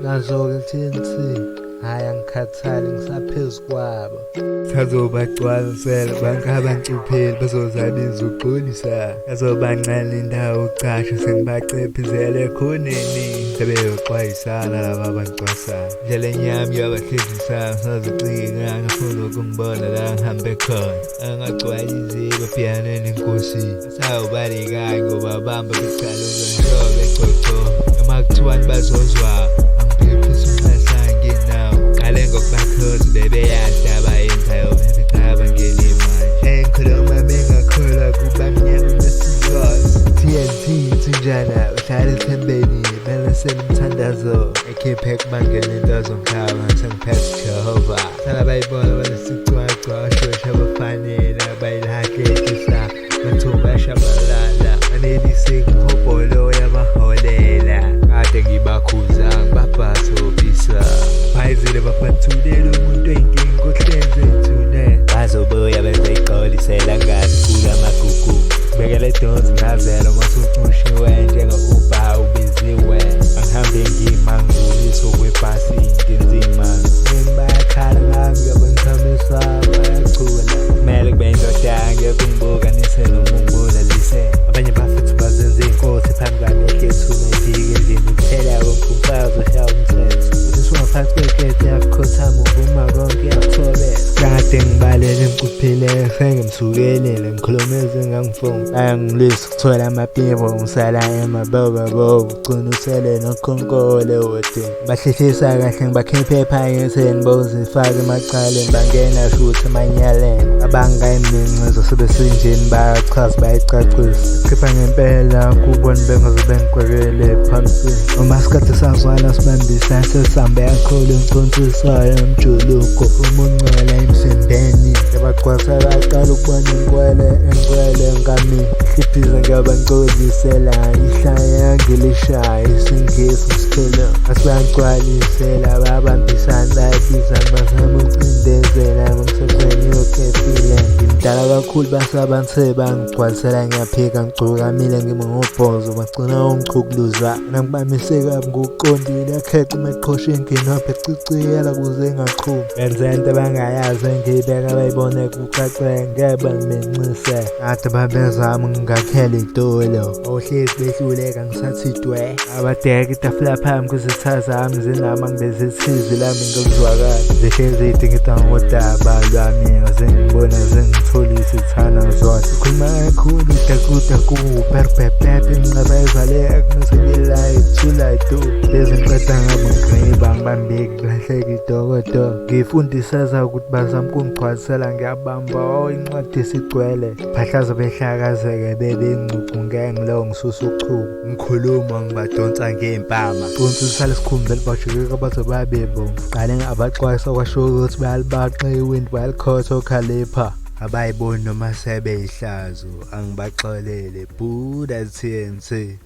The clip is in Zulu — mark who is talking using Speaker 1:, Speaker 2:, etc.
Speaker 1: Nazo-ke TNT, hhayi angikhathali ngisaphezu kwabo.
Speaker 2: Sazobagcwalisela bonke abancupheli bazozabiza ukuxolisa. Azobancela indawo ucashe sengibacephizele ekhoneni. Sebeyoxwayisana laba abangicwasayo. Indlela enyami yabahlehlisayo sazicika ngifuna ukungibona la ngihambe khona. Angagcwalizi bapiyano nenkosi. Sawubalekayo ngoba bamba becaluza njengoba becoco. Noma kuthiwani bazozwa angiphephisa unxesa nginawo. Qale ngokubakhoza bebeyazi abayenzayo bebecabangeli manje.
Speaker 1: Engikhuluma bengakholwa kuba mnyama mesizwazi. TNT Thunjana uhlala ethembeni belasela umthandazo.
Speaker 2: Ekhiphe kubangena into zomhlaba sengiphethe Jehova. Sala bayibona banesicwacwa oshosha abafanele abayilahlekisa mathuba ashabalala anelise kumhobholo yabaholela. Kade ngibakhuza ngibabhasobisa bayizile babathulela umuntu eyinkinga ohleze ethune. Bazobuya bezoyigcolisela ngazi kula magugu bekele donsi ngazelo masucushiwe njengo-uber ubiziwe. Angihambe ngima ngibuliso kwebhasi ngenzima
Speaker 1: Bayakhala ngami ngiyabangichamisa bayacula.
Speaker 2: Kumele kube indoda ngiyokungibuka nise noma ungibulalise.
Speaker 1: Abanye bafethu bazenza iy'nkosi phambi kwami ehlethuna ifike endlini kuphela wonke umfazi ushaya umthetho. Uthi usungaphansi kwekete yakukhothama uvuma konke yakuthobela.
Speaker 2: Kade ngibalele ngicuphile sengimsukelile ngikhuluma ezingangifuni.
Speaker 1: Bayangilwisa ukuthola amapipo ngisala emabobobo ugcina usele nokhonkole wodini. Bahlehlisa kahle ngibakhiphe ephaketheni bozifaka emacaleni bangena shuthi emanyaleni. Abangayiminxizo sebesinjeni bayachaza bayacacisa. Khipha ngempela kubona bengaze bengikwekele phansi. Uma sikade sazwana sibambisana sesihambe kakhulu ngiconsisayo umjuluko umuncela emzimbeni. Yabagcwasa baqala ukubona inkwele engcwele ngami. Hliphiza ngiyabangcolisela ihlaya ngilishaya isingisi ngisithelo. Asibangcwalisela babambisana bayabizana bazama ukucindezela ngomsebenzini yokhefile.
Speaker 2: Ngimdala kakhulu basabanse bangigcwalisela ngiyaphika ngigcukamile ngime ngobhozo bagcina ungichukuluza.
Speaker 1: Nangibamise kabi ngokuqondile yakheca uma eqhosha inginophe eciciyela kuze ingaqhumi.
Speaker 2: Benze into abangayazi engiyibeka bayibone kucace ngeke bangimencise.
Speaker 1: Kade babezama ngingakhela itulo. Ohlezi behluleka ngisathi dwe.
Speaker 2: Abadeka itafula phambi kwezitha zami zinama ngibezithizwi lami ngokuzwakala. Zihlezi idingida ngodaba lwami zingibona zingitholisa ithana zona.
Speaker 1: Ukhuluma kakhulu dakudaku perpepepe inqaba evaleka kunosengelayo thula du.
Speaker 2: Lezi ngiqeda ngabo ngigqiba ngibambeki kulahleka idokodo. Ngifundisa ukuthi bazama ukungigcwalisela ngiyabamba oh incwadi isigcwele.
Speaker 1: Phahlaza behlakazeke bebe ingcucu ngeke ngilowo ngisusa uchuku.
Speaker 2: Ngikhuluma ngibadonsa ngey'mpama.
Speaker 1: Consisala lesikhumba elibajikeka baze babe bomvu.
Speaker 2: Qale ngabaxwayisa kwasho ukuthi bayalibaxa iwindi bayalikhotha okhalipha. Abayiboni noma sebeyihlazo angibaxolele Buddha TNT.